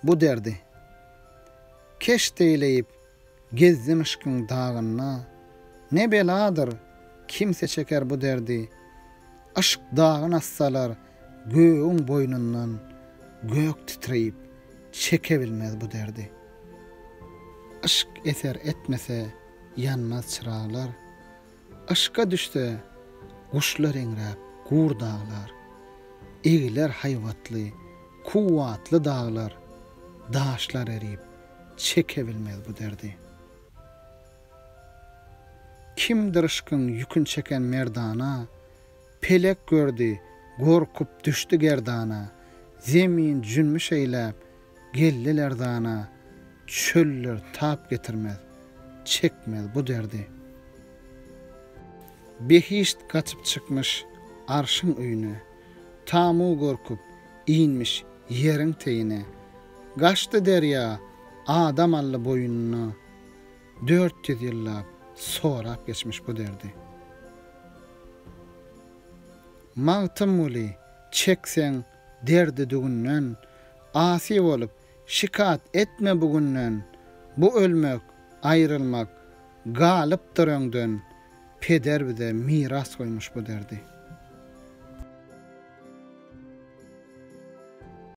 bu derdi. Keşt eýleýip, gezdim yşkyň dagynda, Ne beladyr, kimse çeker bu derdi. Yşk dagyn assalar gögüň boýnundan, Gök titreýip, çekebilmez bu derdi. Yşk eser etmese, ýanmaz çyraglar, Yşka düşse, guşlar eňräp, gur daglar. Egiler haýbatly, kuwwatly daglar, Daşlar erip, çekebilmez bu derdi. Kimdir yşkyň ýükün çeken merdana, Pelek gördi, gorkup düşdi gerdana, Zemin jünbüş eýläp, geldi lerzana, Çöller tap getirmez, çekmez bu derdi. Behişt gaçyp çykmyş Arşyň öýüne, Tamu gorkup, inmiş ýeriň teýine. Gaçdy derýa, adam aldy boýnuna, 400 ýyllap sorap geçmiş bu derdi. Magtymguly, çekseň derdi dügünden, Asy bolup, şikat etme bu günden, Bu ölmek, aýrylmak galypdyr öňden, Peder bize miras goýmuş bu derdi.